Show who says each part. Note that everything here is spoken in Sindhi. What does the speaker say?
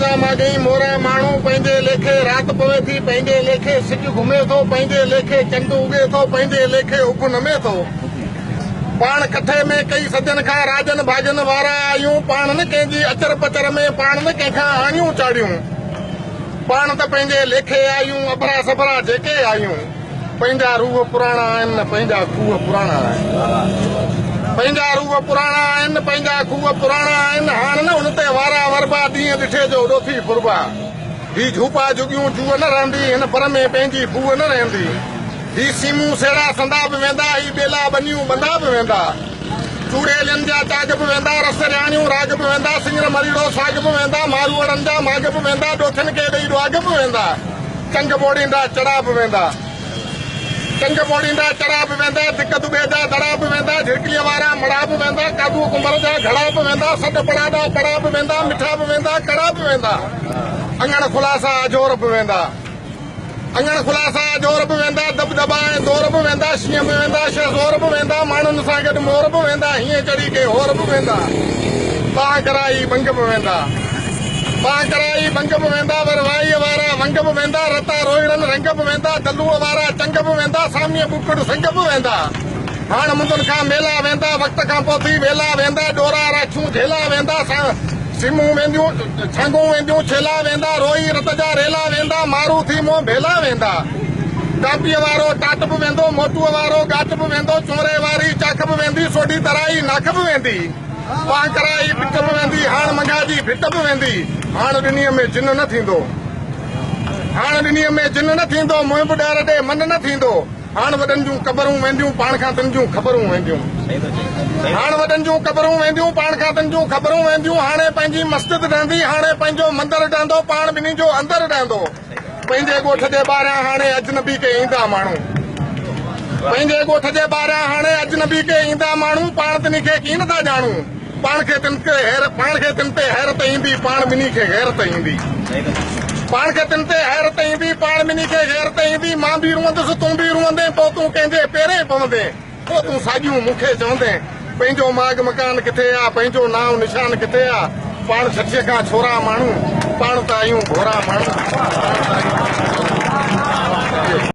Speaker 1: جا ماڳهين مورا ماڻهو، پنهنجي ليکي رات پوي ٿي، پنهنجي ليکي سج گهمي ٿو، پنهنجي ليکي چنڊ اڳي ٿو، پنهنجي ليکي اڀ نمي ٿو. پاڻ ڪٺي ۾ ڪئي صدين کان راڄن ڀاڄن وارا آهيون، پاڻ نه ڪنهن جي اچر پچر ۾، پاڻ نه ڪنهن کان آڻيون چاڙهيون. پاڻ ته پنهنجي ليکي آهيون، اڀرا سڀرا جيڪي آهيون. پنهنجا روح پراڻا آهن نه پنهنجا کوهه پراڻا آهن. پنهنجا روح پراڻا آهن نه پنهنجا کوهه پراڻا آهن. هاڻ نه ان تي وارا وربا، ڏينهن ڏٺي جو ڏوٿي ڦربا. هي جهوپا جهڳيون جوء نه رهندي، هن بر ۾ پنهنجي ڦوهه نه رهندي. هي سيمون سيڙا سندا به ويندا، هي ٻيلا ٻنيون ٻندا به ويندا. چوڙيلين جا چاڳ به ويندا، رس رياڻيون راڳ به ويندا، سڱر مريڙو ساڳ به ويندا، ماروئڙن جا ماڳ به ويندا، ڏوٿين کي ڏئي ڏواڳ به ويندا، چنگ ٻوڙيندا چڙا به ويندا. چنگ ٻوڙيندا چڙا به ويندا، دڪ دٻي جا دڙا به ويندا، جهرڪليء وارا مڙا به ويندا، قادوء ڪنڀر جا گهڙا به ويندا، سڏ پڙاڏا پڙا به ويندا، مٺا به ويندا، ڪڙا به ويندا، اڱڻ خلاصا اجهور به ويندا. اڱڻ خلاصا اجهور به ويندا، دٻدٻا ۽ دور به ويندا، شينهن به ويندا، شهزور به ويندا، ماڻهن سان گڏ مور به ويندا، هينئين چڙهي ڪي هور به ويندا، ٻانهن ڪرائي ٻنگ به ويندا، ٻانهن ڪرائي ٻنگ به ويندا، ور وائيء وارا ونگ به ويندا، رتا روهيڙن رنگ به ويندا، دلوء وارا چنگ به ويندا، ساميء ٻوڪڙ سنگ به ويندا، هاڻ مندن کان ميلا ويندا، وقت کان پوء ٿي ويلا ويندا، ڏورا راکيون جهيلا ويندا، سيمون وينديون، ڇانگون وينديون، ڇيلا ويندا، روئي رت جا ريلا ويندا، مارو ٿي منهن ڀيلا ويندا. ٽاپيء وارو ٽاٽ به ويندو، موٽوء وارو ڳاٽ به ويندو، چونري واري چاک به ويندي، سوڍي ترائي ناک به ويندي، پانهه ڪرائي پٽ به ويندي، هاڻ منگها جي ڀٽ به ويندي، هاڻ ڏنيء ۾ جن نه ٿيندو، هاڻ ڏنيء ۾ جن نه ٿيندو، منهن به ڏهر ڏي من نه ٿيندو. هاڻ وڏن جون قبرون وينديون، پاڻ کان تن جون خبرون وينديون. هاڻ وڏن جون قبرون وينديون، پاڻ کان تن جون خبرون وينديون. هاڻي پنهنجي مسجد ڊهندي، هاڻي پنهنجو مندر ڊهندو، پاڻ ٻنهي جو اندر ڊهندو. پنهنجي ڳوٺ جي ٻاهريان هاڻي اجنبي ڪي ايندا ماڻهو. پنهنجي ڳوٺ جي ٻاهريان هاڻي اجنبي ڪي ايندا ماڻهو، پاڻ تنهي کي ڪين ٿا ڄاڻون. پاڻ کي تن تي پاڻ کي تن تي حيرت ايندي، پاڻ ٻنهي کي غيرت ايندي. پاڻ کي تن تي حيرت ايندي، پاڻ ٻنهي کي غيرت ايندي. مان به روئندس، تون به روئندين، پوء تون ڪنهن جي پيرين پوندين، پوء تون ساڳيون مون کي چوندين. پنهنجو ماڳ مڪان ڪٿي آ، پنهنجو نانء نشان ڪٿي آ، پاڻ ڇٺيء کان ڇورا ماڻهو، پاڻ ته آهيون ڀورا ماڻهو، پاڻ ته آهيون.